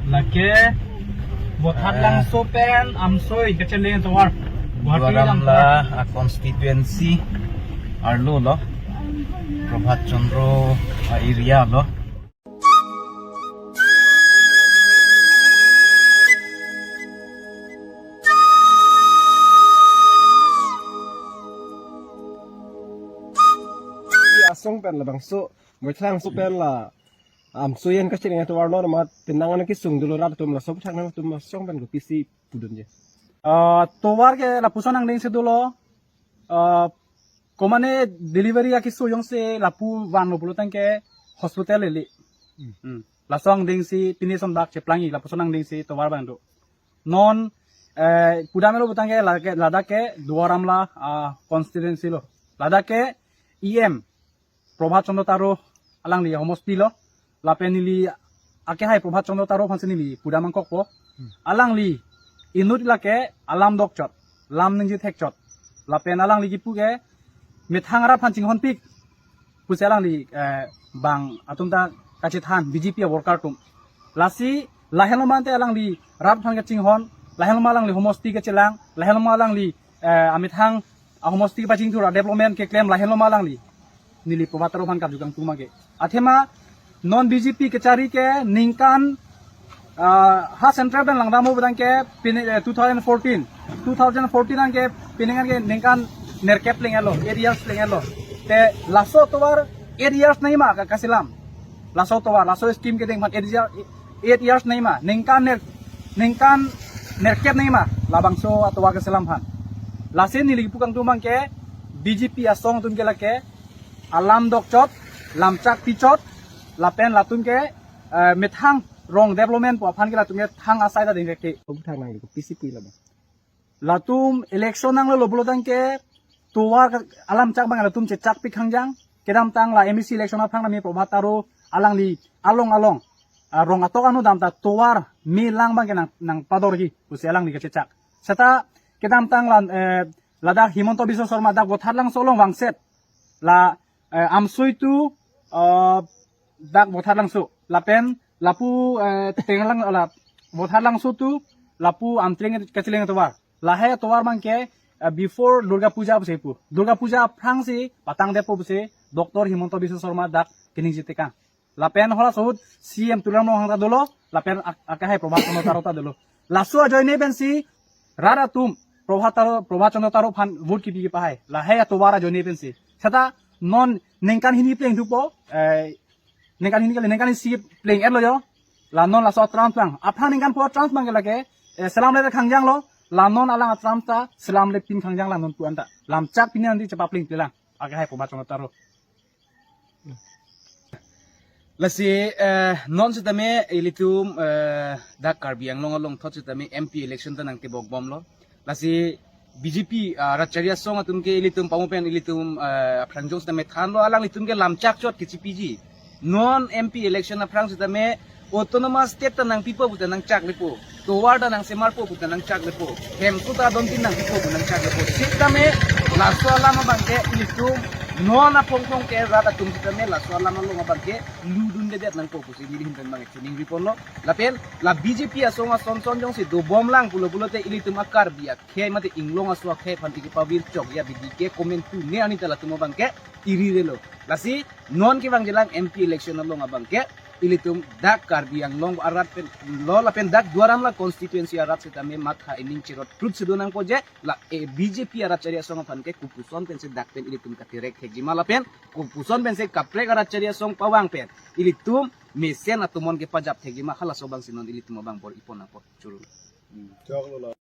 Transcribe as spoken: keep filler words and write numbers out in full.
Lake Vothatlangso pen Amsoi kacheleng atovar. Guwahati Duar Amla Amla a constituency arlo lo. Prabhat Chandra a area lo. Asong pen labangso, Vothatlangso pen la Amsoi an kacheleng atovar lo, amat penang an kesung dolo rat atum, laso aphuthak nangtum asong pen kopisi pudunji. Ah, tovar ke lapuson angdengsi dolo. Ah, komane delivery akeso jongsi lapu vanlo pulo tangte hospital eli. Hmm. Hmm. Laso angdengsi pine son dak cheplangji, lapuson angdengsi tovar abang do. Non, eh, pudamlo pulo tangte lake, ladak ke Duar Amla, ah, constituency lo. Ladak ke E M Prabhat Chandra Taro alangli homosti lo. Lapen neli akehai Prabhat Chandra Taro aphansi neli pudam nangkokpo. Hmm. Alangli inut lake alam dokchot, lam ningje thekchot. Lapen alangli kipu ke methang arat aphan chinghonpik pusi alangli, eh, bang atum ta kachethan B J P a worker atum. Lasi lahenlo mate alangli rat aphan kachinghon, lahenlo ma alangli homosti kachelang, lahenlo ma alangli, eh, amethang ahomosti kepachingthur, a development keklem, lahenlo ma alangli. Neli Prabhat Taro aphan karju kangtung abang ke. Athema non B J P kachari ke ningkan, ah, ha central pen langdamlo pulo tangte pine, eh, two thousand fourteen. Two thousand fourteen an ke pine an ke ningkan nerkep pleng-etlo, eight years pleng-etlo. Te laso atovar eight years nangji ma ka, kaselam. Laso atovar, laso scheme kedeng aphan eight year, eight years nangji ma, ningkan ner, ningkan nerkep nangji ma labangso atovar keselam aphan. Lasi neli kipu kangtung abang ke B J P asong atum ke lake alam dokchot, lamchak pichot, lapen latum ke, eh, methang rong development pu aphan ke latum ke thang asai ta dengke. Thang nang ko P C P la ba. Latum election nanglo pulo tangte tovar ke alamchak abang latum chechakpik khangjang. Kedamtang la M A C election aphrang nami Prabhat Taro alangli along along, ah, rong atok ano dam ta tovar me lang abang ke nang, nangpadorji pusi alangli kachechak. Seta kedamtang la, eh, ladak Himanta Biswa Sarma dak Vothatlangso along vangset la, eh, Amsoi to, eh, dak Vothatlangso. Lapen lapu, eh, Tenglang la Vothatlangso to lapu Amtreng kacheleng atovar. Lahai atovar abang ke, eh, before Durga Puja pusi pu. Durga Puja aphrangsi patangdetpo pusi Doctor Himanta Biswa Sarma dak keningje tekang. Lapen halaso ahut C M Tuliram Ronghang ta dolo, lapen ak-, akehai Prabhat Chandra Taro ta dolo. Laso ajoine pensi rat atum Prabhat Taro, Prabhat Chandra Taro aphan vote kipi kepahai. Lahai atovar ajoine pensi. Seta non ningkan hini pleng thupo, eh, ningkan hini kali, ningkan isi pleng-etlo jo. La non laso a-term abang. Aphrang ningkan pho a-term abang ke lake, eh, selamle khangjanglo. La non alang a-term ta selamlepin khangjang la non pu anta. Lamchak pine andi chepapleng pelang. Akehai Prabhat Chandra Taro. Lasi, eh, non sitame ilitum, eh, dak Karbi Anglong along thot sitame M P election ta nangtebok bomlo. Lasi B J P, ah, ratchari asong atum ke ilitum pamu pen ilitum, eh, aphrang jong sitame thanlo, alanglitum ke lamchak chot kechipiji. Non M P election aphrang sitame autonomous state ta nangpipo pu ta nangchaklepo. Tovar ta nangsemarpo pu ta nangchaklepo. Hemso ta dontin nangpipo pu nangchaklepo. Sitame laso alam abang ke ilitum non aphongphong ke rat atum sitame laso alam along abang ke ludundedet nangpo pusi neli ahin pen abang ke chiningri ponlo. Lapen la B J P asong ason son jongsi dobomlang pulo pulote ilitum a-Karbi akhei mate inglong aso akhei aphan kepavir chokji abidi ke komantu ne arni ta latum abang ke irirelo. Lasi non kevangjilang M P election along abang ke ilitum dak Karbi Anglong arat pen lo lapen dak Duar Amla constituency arat sitame matha ening cherot prut si do nangpo je la, eh, B J P aratchari asong aphan ke kopuson pensi dak pen ilitum katerek thekji ma lapen kopuson pensi kaprek aratchari asong pavang pen ilitum mesen atomon kepajap thekji ma, halaso abangsi non ilitum abang bor-i pon apot churu.